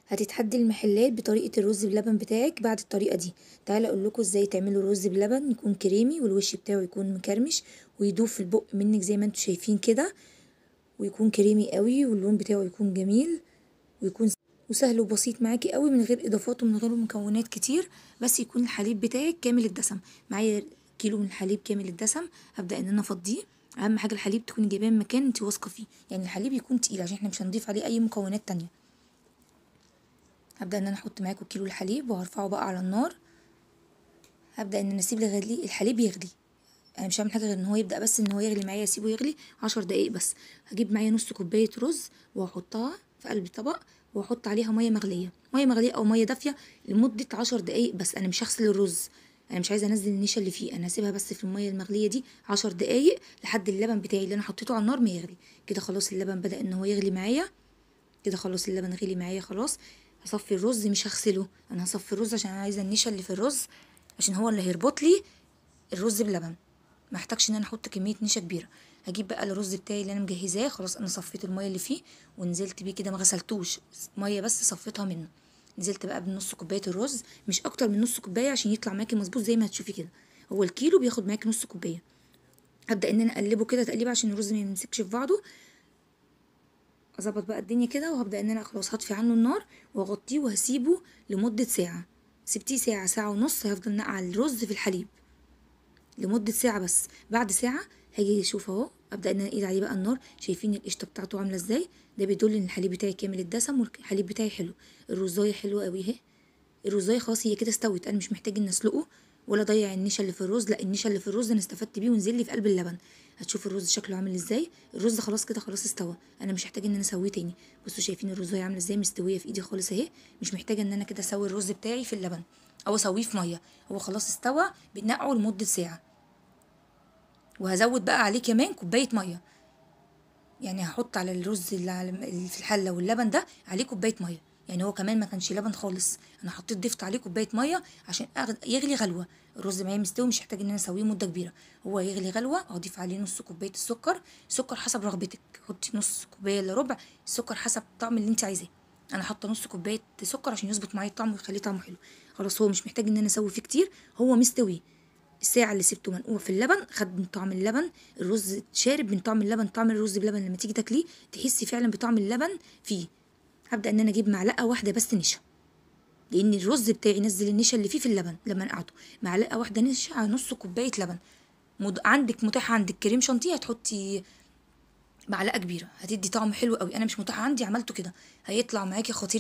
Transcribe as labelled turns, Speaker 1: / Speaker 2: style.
Speaker 1: هتتحدي المحلات بطريقة الرز بلبن بتاعك بعد الطريقة دي. تعالى اقول لكم ازاي تعملوا رز بلبن يكون كريمي والوش بتاعه يكون مكرمش ويدوب في البق منك زي ما انتم شايفين كده، ويكون كريمي قوي واللون بتاعه يكون جميل ويكون وسهل وبسيط معاكي قوي من غير اضافات ومن غير مكونات كتير، بس يكون الحليب بتاعك كامل الدسم. معايا كيلو من الحليب كامل الدسم، هبدا ان انا افضيه. اهم حاجة الحليب تكوني جايباه من مكان انت واثقة فيه، يعني الحليب يكون تقيل عشان احنا مش هنضيف عليه اي مكونات تانية. هبدا ان انا احط معاكم كيلو الحليب وهرفعه بقى على النار. هبدا ان انا اسيب الحليب يغلي، انا مش هعمل حاجة غير ان هو يبدا بس ان هو يغلي معايا، اسيبه يغلي 10 دقايق بس. هجيب معايا نص كوباية رز وهحطها في قلب طبق واحط عليها مية مغليه، مية مغليه او مية دافيه لمدة 10 دقايق بس. انا مش هغسل الرز، انا مش عايزه انزل النشا اللي فيه، انا هسيبها بس في المية المغليه دي 10 دقايق لحد اللبن بتاعي اللي انا حطيته على النار ما يغلي. كده خلاص اللبن بدا ان هو يغلي معايا، كده خلاص اللبن غلي معايا خلاص. هصفي الرز، مش هغسله، انا هصفي الرز عشان انا عايزه النشا اللي في الرز، عشان هو اللي هيربط لي الرز بلبن، ما احتاجش ان انا احط كمية نشا كبيرة. هجيب بقى الرز بتاعي اللي انا مجهزاه خلاص، انا صفيت المية اللي فيه ونزلت بيه كده، ما غسلتوش، مية بس صفيتها منه. نزلت بقى بنص كوباية الرز، مش اكتر من نص كوباية عشان يطلع معاكي مظبوط زي ما هتشوفي كده. هو الكيلو بياخد معاكي نص كوباية. هبدا ان انا اقلبه كده تقليبه عشان الرز ما يمسكش في بعضه. اظبط بقى الدنيا كده، وهبدا ان انا خلاص هطفي عنه النار واغطيه وهسيبه لمدة ساعة. سبتيه ساعة، ساعة ونص، هيفضل نقع الرز في الحليب لمدة ساعة بس. بعد ساعة هاجي اشوف اهو، ابدا ان انا اقيد عليه بقى النار. شايفين القشطه بتاعته عامله ازاي؟ ده بيدل ان الحليب بتاعي كامل الدسم والحليب بتاعي حلو. الرزايه حلوة قوي اهي، الرزايه خلاص هي كده استوت، انا مش محتاج ان اسلقه ولا اضيع النشا اللي في الرز، لا النشا اللي في الرز انا استفدت بيه ونزل لي في قلب اللبن. هتشوف الرز شكله عامل ازاي. الرز خلاص كده خلاص استوى، انا مش محتاج ان انا اسويه تاني. بصوا شايفين الرزايه عامله ازاي، مستوية في ايدي خالص اهي، مش محتاجه ان انا كده اسوي الرز بتاعي في اللبن او اسويه في مية، هو خلاص استوى. بنقعه لمدة ساعة، وهزود بقى عليه كمان كوباية مية، يعني هحط على الرز اللي في الحلة واللبن ده عليه كوباية مية، يعني هو كمان ما كانش لبن خالص، انا حطيت ضفت عليه كوباية مية عشان يغلي غلوه. الرز معايا مستوي، مش محتاج ان انا اسويه مده كبيرة، هو يغلي غلوه. هضيف عليه نص كوباية السكر، سكر حسب رغبتك، حطي نص كوباية الا ربع السكر حسب الطعم اللي انت عايزاه. انا حاطه نص كوباية سكر عشان يظبط معايا الطعم ويخليه طعمه حلو. خلاص هو مش محتاج ان انا اسوي فيه كتير، هو مستوي. الساعة اللي سبته منقوع في اللبن خد من طعم اللبن، الرز شارب من طعم اللبن، طعم الرز بلبن لما تيجي تاكليه تحسي فعلا بطعم اللبن فيه. هبدا ان انا اجيب معلقه واحدة بس نشا، لان الرز بتاعي نزل النشا اللي فيه في اللبن لما نقعته. معلقه واحدة نشا على نص كوباية لبن. عندك متاح عندك كريم شانتيه هتحطي معلقه كبيرة، هتدي طعم حلو قوي. انا مش متاح عندي، عملته كده هيطلع معاكي خطير.